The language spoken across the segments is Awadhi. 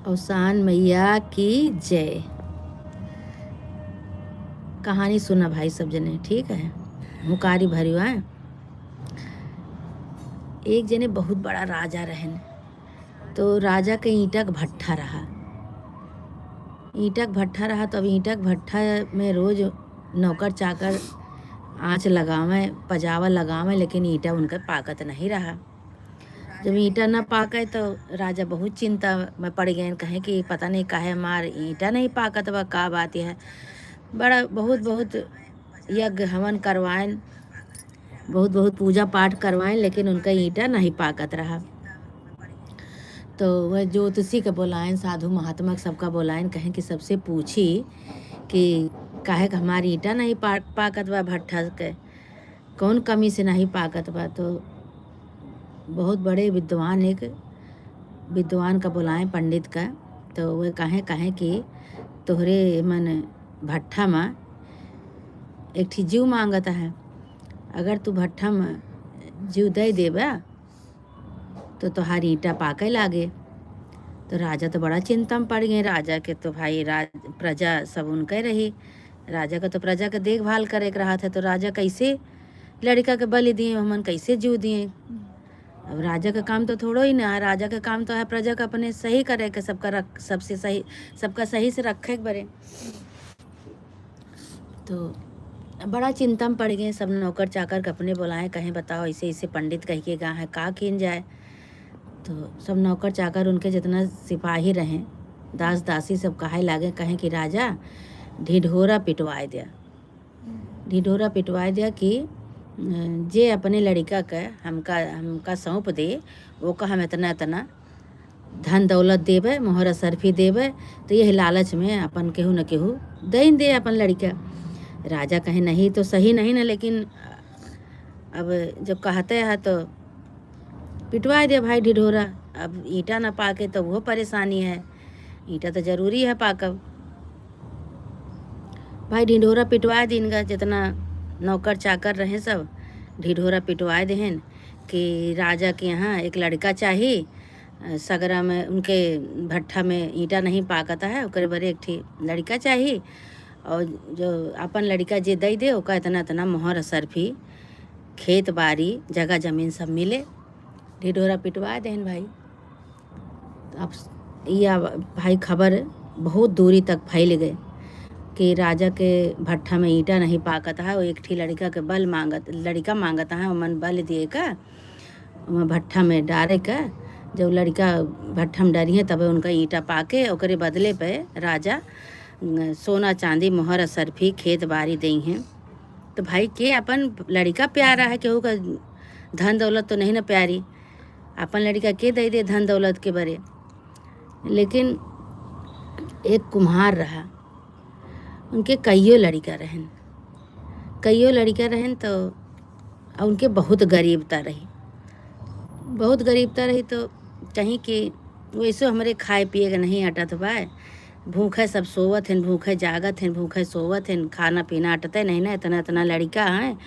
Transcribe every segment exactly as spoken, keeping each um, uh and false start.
औसान मैया की जय। कहानी सुना भाई सब जने, ठीक है? हुंकारी भरियो है। एक जने बहुत बड़ा राजा रहन, तो राजा के ईंटा के भट्ठा रहा। ईंटा के भट्ठा रहा, तो अब ईंटा के भट्ठा में रोज नौकर चाकर आँच लगावे, पजावा लगावे, लेकिन ईंटा उनका पाकत नहीं रहा। जब ईंटा ना पाके, तो राजा बहुत चिंता में पड़ गए, कहे कि पता नहीं काहे हमार ईंटा नहीं पाकत बा, का बात है। बड़ा बहुत, बहुत यज्ञ हवन करवाएन, बहुत, बहुत पूजा पाठ करवाएन, लेकिन उनका ईंटा नहीं पाकत रहा। तो वह ज्योतिषी के बोलाएन, साधु महात्मा के सबका बोलाएन, कहें कि सबसे पूछी कि काहे कि हमार ईंटा नहीं पा-, पाकत बा भट्ठा के, कौन कमी से नहीं पाकत बा। तो बहुत बड़े विद्वान, एक विद्वान का बोलाएं, पंडित का, तो वह कहें, कहें कि तोहरे मन भट्ठा में एक ठी जीव मांगत है, अगर तू भट्ठा में जीव दे देबा तो तोहार ईंटा पाके लागे। तो राजा तो बड़ा चिंता में पड़ गए। राजा के तो भाई राज, प्रजा सब उनके रही, राजा का तो प्रजा के देखभाल करे के रहत है, तो राजा कैसे लड़का के बलि दिए, हमन कैसे जीव दिए? अब राजा का काम तो थोड़ो ही ना है, राजा का काम तो है प्रजा का अपने सही करे के, सबका रख, सबसे सही, सबका सही से रखे के बरे। तो बड़ा चिंता में पड़ गए। सब नौकर चाकर के अपने बोलाए, कहें बताओ, ऐसे ऐसे पंडित कह के गा है, का कीन जाए? तो सब नौकर चाकर उनके जितना सिपाही रहे, दास दासी सब कहे लागे, कहें कि राजा ढिढोरा पिटवाए दिया, ढिढोरा पिटवाए दिया कि अ, जे अपने लड़का के हमका, हमका सौंप दे, ओका हम इतना इतना धन दौलत देबे, मोहर असरफी देबे। तो यह लालच में अपन केहू न केहू दइन दे अपन लड़का। राजा कहे नहीं तो सही नहीं ना, लेकिन अब जो कहते हैं तो पिटवाए दे भाई ढिढोरा। अब ईंटा ना पाके तो वो परेशानी है, ईंटा तो जरूरी है पाकब। भाई ढिढोरा पिटवाए दिन का, जितना नौकर चाकर रहे सब ढिढोरा पिटवाए देहन कि राजा के यहाँ एक लड़का चाही, अ, सगरा में उनके भट्ठा में ईंटा नहीं पाकता है, ओकरे बरे एक ठी लड़का चाही, और जो अपन लड़का जे दई दे ओका इतना इतना मोहर असरफी, खेत बारी, जगह जमीन सब मिले। ढिढोरा पिटवा देहन भाई। अब स-, या भाई खबर बहुत दूरी तक फैल गए कि राजा के भट्ठा में ईंटा नहीं पाकत है, वो एक ठी लड़का के बल मांगत, लड़का मांगत है, ओमन बल दिए का ओमे भट्ठा में डारे के, जब लड़का भट्ठा में डरिहें, तबे उनका ईंटा पाके, ओकरे बदले पे राजा, अ, सोना, चांदी, मोहर, असरफी, खेत बारी देइहें। तो भाई, के अपन लड़का प्यारा है, केहू का धन दौलत तो नहीं ना प्यारी, अपन लड़का के दे दे धन दौलत के बरे। लेकिन एक कुम्हार रहा, उनके कइयो लड़िका रहन, कइयो लड़िका रहन, तो, आ उनके बहुत गरीबता रही, बहुत गरीबता रही। तो कहीं कि वैसो हमरे खाए पिए के नहीं अटत बा, भूखे सब सोवत हन, भूखे जागत हन, भूखे सोवत हन, खाना पीना अटते नहीं ना, इतना इतना लड़िका हैं,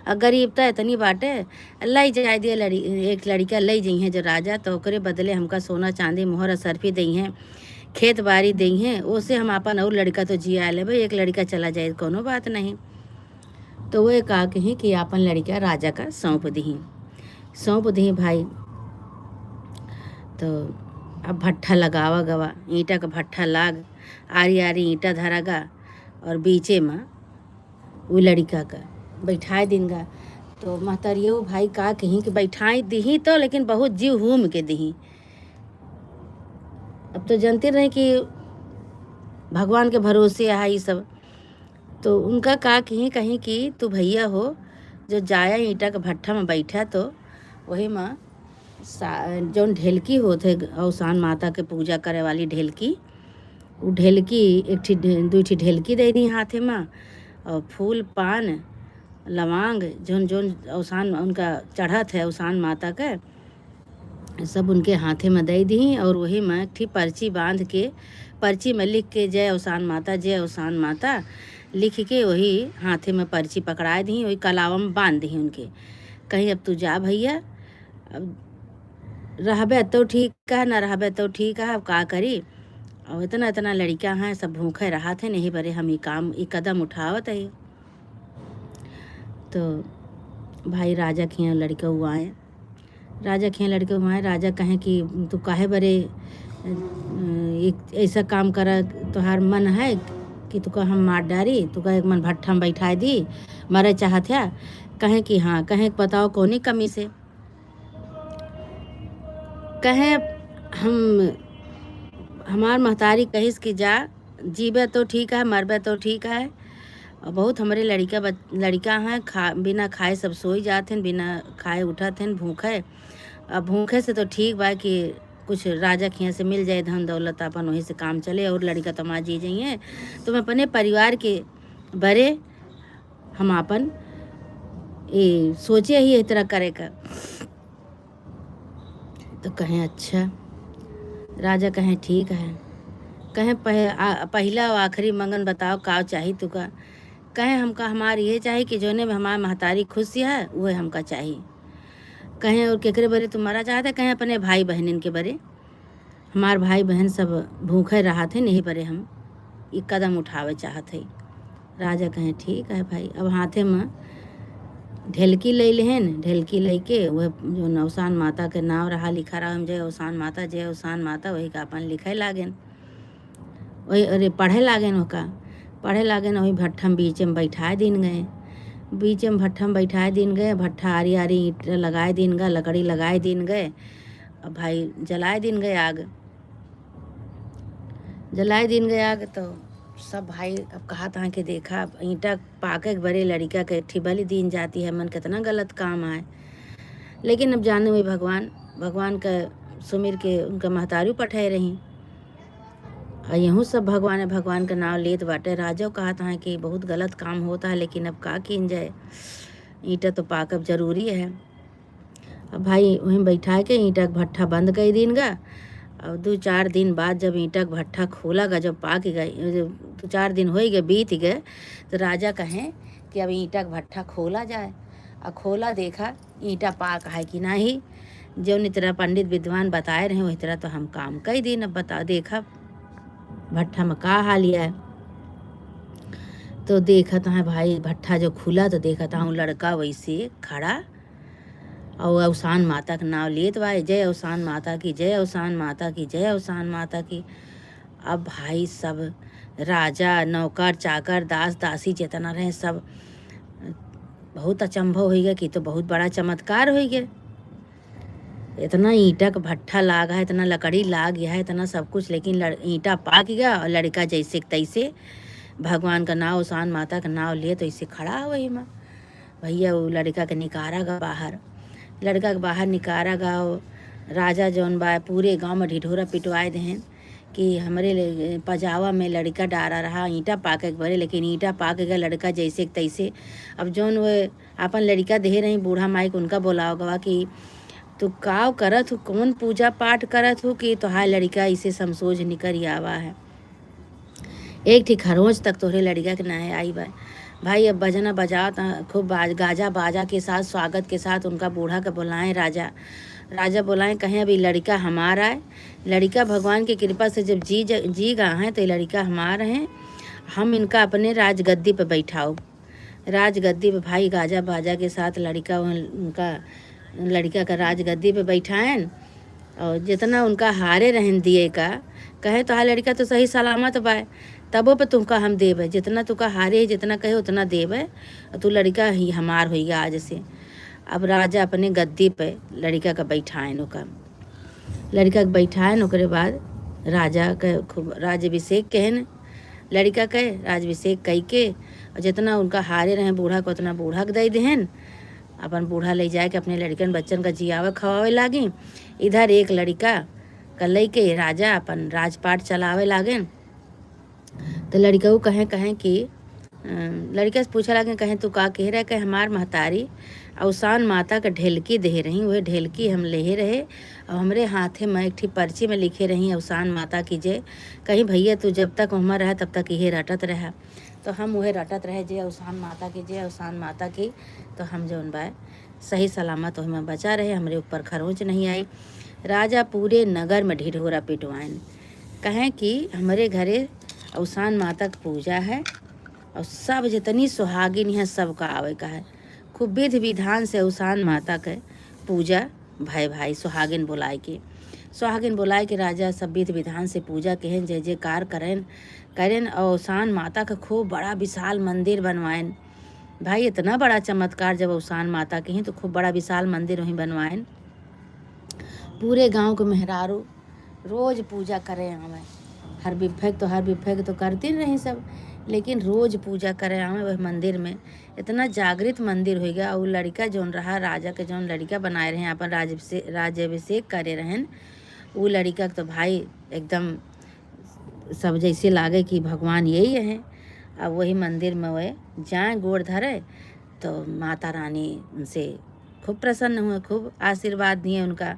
आ गरीबता इतनी बाटे, लई जाए दिए लड़ी-, एक लड़िका लई जइहें जो राजा, तो ओकरे बदले हमका सोना चांदी मोहर असरफी दइहें, खेत बारी दइहें, ओसे हम आपन और लड़िका तो जिया लेबे, एक लड़िका चला जाए, कौनो बात नहीं। तो वो का कहीं कि आपन लड़िका राजा का सौंप दिहीं, सौंप दिहीं भाई। तो अब भट्ठा लगावा गवा, ईंटा का भट्ठा लाग, आरी आरी ईंटा धरा गा, और बीचे में उ लड़िका का बैठाए दिन गा। तो महतरियो भाई का कहीं कि बैठाए दिहीं तो, लेकिन बहुत जीव हूम के दिहीं। अब तो जानते रहे कि भगवान के भरोसे है ई सब। तो उनका का कहीं, कहीं कि तू भैया हो, जो जाया ईंटा के भट्ठा में बैठा, तो वही में सा-, जौन ढेलकी होत है, औसान माता के पूजा करे वाली ढेलकी, उ ढेलकी, एक ठी ढे-, दुई ठी ढेलकी दे दी हाथे में, और फूल, पान, लवांग, जौन, जौन औसान उनका चढ़त है, औसान माता के, सब उनके हाथे में दे दी, और वही में एक ठी पर्ची बांध के, पर्ची में लिख के, "जय औसान माता, जय औसान माता", लिख के वही हाथे में पर्ची पकड़ाए दी, वही कलावा में बांध दी उनके। कहीं, "अब तू जा भैया, अब रहबे तो ठीक है, ना रहबे तो ठीक है, अब का करी?" और इतना, इतना लड़िका हैं, सब भूखे रहत हैं, यही बरे हम ई काम, ई कदम उठावत है।" तो भाई राजा के यहाँ लड़िका हुआ आए, राजा के यहाँ लड़िका हुआ आए, राजा कहें कि "तू काहे बरे, अ, एक ऐसा काम करा, तोहार मन है कि तुका हम मार डारी, तुका एक मन भट्ठा में बैठाए दी, मरे चाहत है?" कहें कि "हाँ।" कहें कि "बताओ कौनी कमी से?" कहें हम, हमार महतारी कहिस कि "जा, जीबे तो ठीक है, मरबे तो ठीक है।" और बहुत हमरे लड़िका बच-, लड़िका हैं, खा, बिना खाए सब सोई जात हैं, बिना खाए उठत हैं, भूखे। अब भूखे से तो ठीक बा कि कुछ राजा के यहाँ से मिल जाए धन दौलत, अपन वहीं से काम चले, और लड़िका तो हमार जी जाइए। तो हम अपने परिवार के बरे हम आपन ए सोचे ही इस तरह करे का। तो कहें, "अच्छा।" राजा कहें, "ठीक है।" कहें, "पह-, आ, पहिला और आखिरी मंगन बताओ, का चाही तुका?" कहें, "हमका हमार ये चाही कि जोने में हमार महतारी खुश है, उहे हमका चाही।" कहें, "और केकरे बरे तू मरा चाहत है?" कहें, "अपने भाई बहनिन के बरे।" हमार भाई बहन सब भूखे रहत हैं, यही बरे हम ई कदम उठावे चाहत है। राजा कहें, "ठीक है भाई।" अब हाथे में ढेलकी ले लेहन, ढेलकी लेके वह जो अवसान माता के नाव रहा, लिखा रहा, "जय अवसान माता, जय अवसान माता", वही का अपन लिखे लागेन, वही, अरे, पढ़े लागेन ओका, पढ़े लागेन, वही भट्ठा में बीचे में बैठाए दिन गए, बीचे में भट्ठा में बैठाए दिन गए, भट्ठा आरी आरी ईंट लगाए दिन गा, लकड़ी लगाए दिन गए, अब भाई जलाए दिन गए आग। जलाए दिन गए आग, तो सब भाई अब कहत हैं कि "देखा, ईंटा पाके के बरे लड़िका के एक ठी बलि दीन जाती है, मन कितना गलत काम आए।" लेकिन अब जाने वही भगवान, भगवान का सुमिर के उनका महतारू पठाए रही। और यहूँ सब भगवान, भगवान का नाव लेत बाटे। राजा कहत हैं कि "बहुत गलत काम होता है, लेकिन अब का कीन जाए, ईंटा तो पाकब जरूरी है।" अब भाई वहीं बैठा के ईंटा के भट्ठा बंद कर दीन गा। और दो चार दिन बाद जब ईंटा के भट्ठा खोला गा, जब पाक गए, जब दो चार दिन हो गए, बीत गए, तो राजा कहें कि "अब ईंटा के भट्ठा खोला जाए।" और खोला, देखा ईंटा पाक है कि नहीं। जो इस तरह पंडित विद्वान बताए रहे, वही तरह तो हम काम कर दीन। अब बता, देखा भट्ठा में का हाल है। तो देखत हैं भाई, भट्ठा जो खुला तो देखत हैं लड़का वैसे खड़ा और अवसान माता के नाव लेत बा, "जय अवसान माता की, जय अवसान माता की, जय अवसान माता की।" अब भाई सब राजा, नौकर, चाकर, दास, दासी जितना रहे सब बहुत अचंभव होइ गए कि तो बहुत बड़ा चमत्कार होइ गए। इतना ईंटा का भट्ठा लाग है, इतना लकड़ी लाग है, इतना सब कुछ, लेकिन लड़-, ईंटा पाक गया और लड़का जैसे के तैसे भगवान का नाव, अवसान माता का नाव लेत वैसे खड़ा है वही में। भैया, वो लड़का के निकारा गा बाहर, लड़का के बाहर निकारा गा। वो राजा जौन बा, पूरे गाँव में ढिढोरा पिटवाए देहेन कि "हमरे ले-, पजावा में लड़का डारा रहा ईंटा पाके के बरे, लेकिन ईंटा पाके गया लड़का जैसे के तैसे।" अब जौन वो आपन लड़िका देहे रही बूढ़ा माई के, उनका बोलावा गवा कि "तू काव करत हो, कौन पूजा पाठ करत हो कि तोहार लड़िका इसे समसोझ निकर आवा है? एक ठी खरोंच तक तोहरे लड़िका के नाहीं आई बा।" भाई, अब बजना बजावत, खूब बाज-, गाजा बाजा के साथ, स्वागत के साथ उनका बूढ़ा के बोलाएँ राजा। राजा बोलाएँ, कहें, "अब ई लड़िका हमार आए, लड़िका भगवान के कृपा से जब जी ज-, जी गा हैं, तो ई लड़िका हमार हैं, हम इनका अपने राजगद्दी पे बैठाओ।" राजगद्दी पे भाई गाजा बाजा के साथ लड़िका उन-, उनका, लड़िका का राजगद्दी पे बैठाएन और जितना उनका हारे रहन दिए का, कहे, "तोहार लड़िका तो सही सलामत बा, तबो पे तुमका हम देबे, जितना तुका हारे है, जितना कहे उतना देबे, और तू लड़िका ही हमार होइगा आज से।" अब राजा अपने गद्दी पे लड़िका का बैठाएन ओका। लड़िका के बैठाएन, ओकरे बाद राजा के खूब राज्याभिषेक कहेन, लड़िका के राज्याभिषेक कई के, और जितना उनका हारे रहे बूढ़ा के, उतना बूढ़ा के दे देहेन। अपन बूढ़ा ले जाए के अपने लड़िकन बच्चन का जियावे खवावे लागी। इधर एक लड़िका का लेके राजा अपन राजपाट चलावे लागेन। तो लड़िकऊ कहें, कहें कि, अ, लड़िका से पूछे लागे, कहें, "तू का कह रहे?" कहे, "हमार महतारी अवसान माता के ढेलकी देहे रही, वह ढेलकी हम लेहे रहे और हमरे हाथे में एक ठी पर्ची में लिखे रही, 'अवसान माता की जय।' कहीं, भैया, तू जब तक उमर रहा, तब तक इहे रटत रहा।" तो हम उहे रटत रहे, "जय अवसान माता की, जय अवसान माता की।" तो हम जौन बा, सही सलामत ओहिमा बचा रहे, हमरे ऊपर खरोंच नहीं आई। राजा पूरे नगर में ढिढोरा पिटवाएन। कहें कि हमरे घरे अवसान माता क पूजा है और सब जितनी सुहागिन हैं, सबका आवे का है। खूब विधि विधान से अवसान माता के पूजा भय भाई, सुहागिन बुलाए के, सुहागिन बुलाए के राजा सब विधि विधान से पूजा केहेन, जय जयकार करेन, करेन और अवसान माता के खूब बड़ा विशाल मंदिर बनवाएन। भाई, इतना बड़ा चमत्कार जब अवसान माता के ही, तो खूब बड़ा विशाल मंदिर वहीं बनवाएन। पूरे गांव के मेहरारू रोज पूजा करे आवे। हर बिफे क तो, हर बिफे क तो करती रही सब, लेकिन रोज पूजा करे आवे वह मंदिर में। इतना जागृत मंदिर होइ गया। उ लड़िका जौन रहा, राजा के जौन लड़िका बनाए रहे, अपन राजाभिषे-, राज्याभिषेक करे रहन, उ लड़िका के तो भाई एकदम सब जैसे लागे कि भगवान यही है। अब वही मंदिर में वह जाए गोड़ धरे, तो माता रानी उनसे खूब प्रसन्न हुए, खूब आशीर्वाद दिए उनका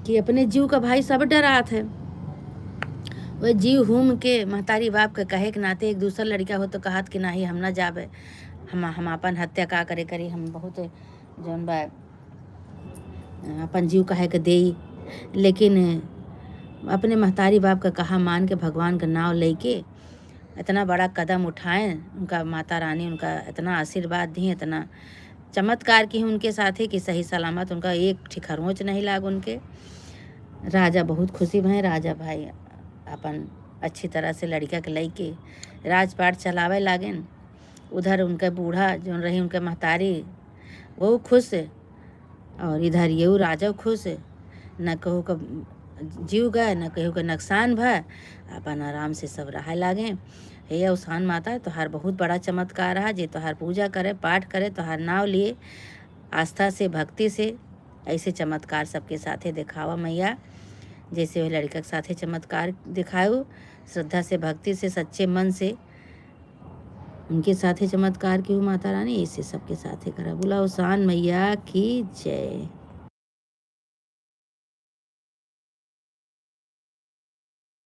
कि अपने जीव का भाई सब डरात है। वह जीव हूम के महतारी बाप के कहे के नाते एक दूसर लड़िका हो तो कहत कि नाही, हम ना जाबे, हम, हम अपन हत्या का करे करी, हम बहुत जौन बा अपन जीव काहे के देई। लेकिन अपने महतारी बाप का कहा मान के, भगवान का नाव लेके इतना बड़ा कदम उठाए, उनका माता रानी उनका इतना आशीर्वाद दी, इतना चमत्कार की उनके साथे कि सही सलामत उनका एक ठी खरोंच नहीं लाग उनके। राजा बहुत खुशी भए। राजा भाई अपन अच्छी तरह से लड़िका के लेके राजपाट चलावे लागेन। उधर उनके बूढ़ा जौन रही, उनके महतारी, वो खुश और इधर येऊ राजा खुश। न केहू का जीव गए, न केहू का नुकसान भए, अपन आराम से सब रहे लागे। हे अवसान माता, तोहार बहुत बड़ा चमत्कार है, जे तोहार पूजा करे, पाठ करे, तोहार नाव लिए आस्था से, भक्ति से, ऐसे चमत्कार सबके साथे देखावा मैया, जैसे वह लड़िका के साथे चमत्कार दिखाऊ, श्रद्धा से, भक्ति से, सच्चे मन से उनके साथे चमत्कार की हो माता रानी, ऐसे सबके साथे करा। बोला अवसान मैया की जय।